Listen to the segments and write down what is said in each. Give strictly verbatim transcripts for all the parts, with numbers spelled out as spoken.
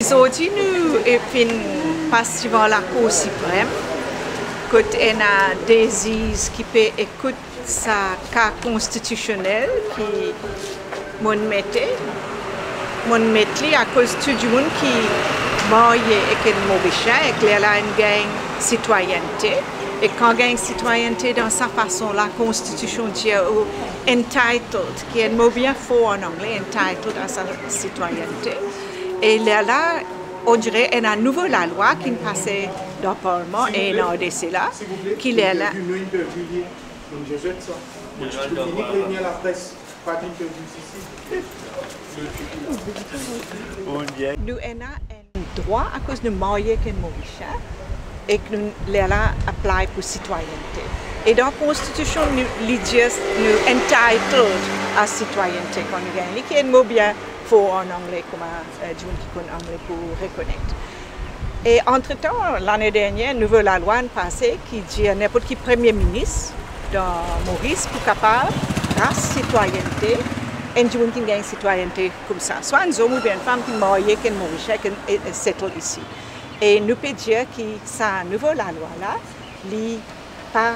Zordi nou, eh, finn pas divan Lakour Siprem, kot ena de ziz ki pe ekout sa ka konstitisionel ki monn mete, monn met li akoz tou dimoun ki marye ek enn Morisien, ek lerla inn gagn sitwayennte. E kan gagn sitwayennte dan sa fason la, konstitision dir ou entitled, ki enn mo bien for an angle, entitled a sa sitwayennte. E lerla, on dire ena nouvo lalwa ki'nn pase dan parlman, e ena de sela ki lerla. Une interview hier. Donc, je jette ça. Donc, je peux venir prévenir la presse. Pas d'interview ici. Nou ena enn drwa akoz nou marye ek enn Morisien, ek nou lerla apply pou sitwayennte. E dan konstitision nou, li dir nou entitled a sitwayennte kan nou gagn li, ki enn mo bien for an angle, kouma, eh, dimoun ki konn angle pou rekonet. E antretan, lane dernie, nouvo lalwa inn pase ki dir ninport ki premie minis dan Moris pou kapav, gras sitwayennte, enn dimoun ki gagn sitwayennte koumsa, swa enn zom oubien enn fam ki marye ek enn Morisien, ki, e, e settle isi. E nou pe dir ki sa nouvo lalwa la, li pa,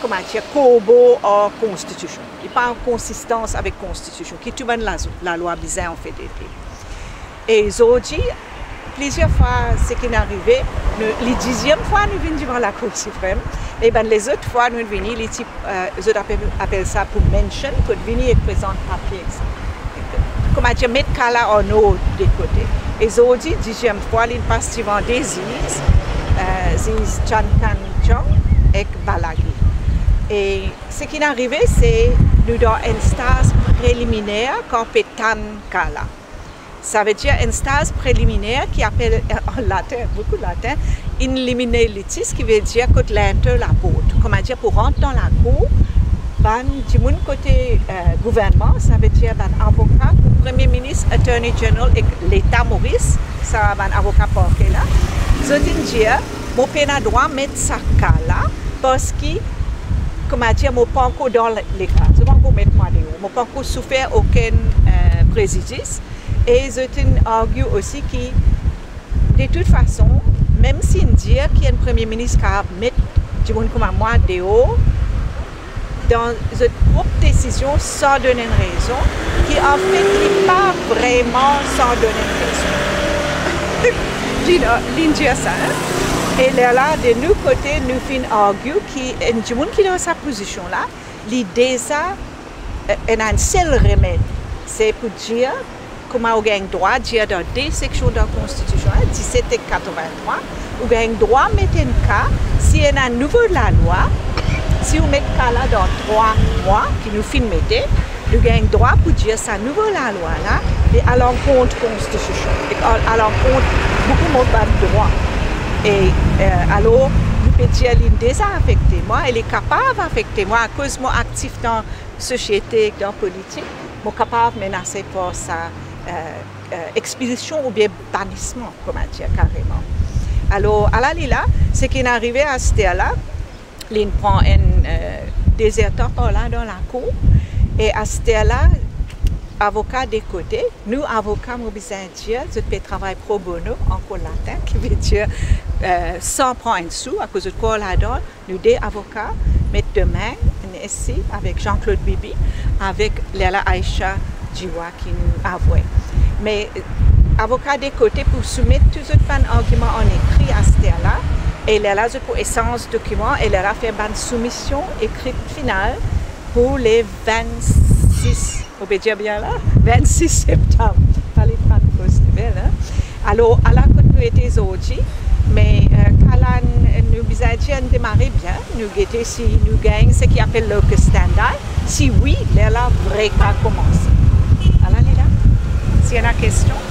kouma dir, korbor ar konstitision. Li pa an konsistans avek konstitision, ki tou bann la-, lalwa bizin anfet ete. E zordi, plizier fwa, seki inn arive, nou, li diziem fwa nou vinn divan Lakour Siprem, e bann lezot fwa nou vini, li ti, eh, zot apel, apel sa pou mention, kot vini ek prezant papie, sa. Kouma dir, met ka la an ord de kote. E zordi, diziem fwa, li pas divan de ziz, eh, ziz Chan Kan Chong ek Balagi. E seki inn arive, se nou dan enn staz preliminer kan pe tann ka la. Savedir enn staz preliminer ki apel, eh, an latin, boukou latin, in limine litis, ki vedir kot linter laport. Kouma dir, pou rant dan lakour, bann dimoun kote, eh, gouvernman, savedir bann avoka, Premie Minis, Attorney General ek Leta Moris, sa bann avoka parke la, zot inn dir, mo pena drwa met sa ka la, parski, kouma dir, mo pankor dan le-, leka, zot pankor met mwa deor, mo pankor soufer okenn, eh, prezidis, e zot inn argue osi ki, de tout fason, mem si inn dir ki enn Premie Minis kapav met dimoun kouma mwa deor, dan zot prop desizion san donn enn rezon, ki anfet li pa vreman san donn enn rezon. Li, li dir sa, hein? E lerla, de nou kote, nou finn argue ki enn dimoun ki dan sa pozision la, li deza, eh, ena enn sel remed, se pou dir, kouma ou gagn drwa dir dan de seksion dan konstitision, hein, diset ek katrevintrwa, ou gagn drwa met enn ka, si ena nouvo lalwa, si ou met ka la dan trwa mwa, ki nou finn mete, nou gagn drwa pou dir sa nouvo lalwa la, li al ankont konstitision, li al, al ankont boukou mo bann drwa. E, eh, alor, nou pe dir li deza afekte mwa, e li kapav afekte mwa, akoz mo aktif dan sosiete, dan politik, mo kapav menase par sa, eh, eh, expulsion oubien banisman, kouma dir, kareman. Alor, ala li la, seki inn arive aster la, li inn pran enn, eh, dezertan par la dan lakour, e aster la, avoka de kote, nou avoka, mo bizin dir, zot pe travay pro bono, ankor latin, ki vedir, eh, san pran enn sou, akoz zot krwar ladan, nou de avoka, Met Domingue, inn isi avek Jean-Claude Bibi, avek lerla Aïcha Djiwa ki nou avoka. Me, eh, avoka de kote pou soumet tou zot bann argiman an ekri aster la, e lerla zot pou esanz dokiman, e lerla fer bann soumision ekri final pou le vennsis, mo pe dir bien la, vennsis septam. Pale bann fos nouvel, hein. Alor, ala kot nou ete zordi, me, eh, ka la, n-, nou bizin dir, inn demare bien, nou gete si nou gagn seki apel locus standi, si wi, lerla vre ka koumanse. Ala li la. Si ena kestion?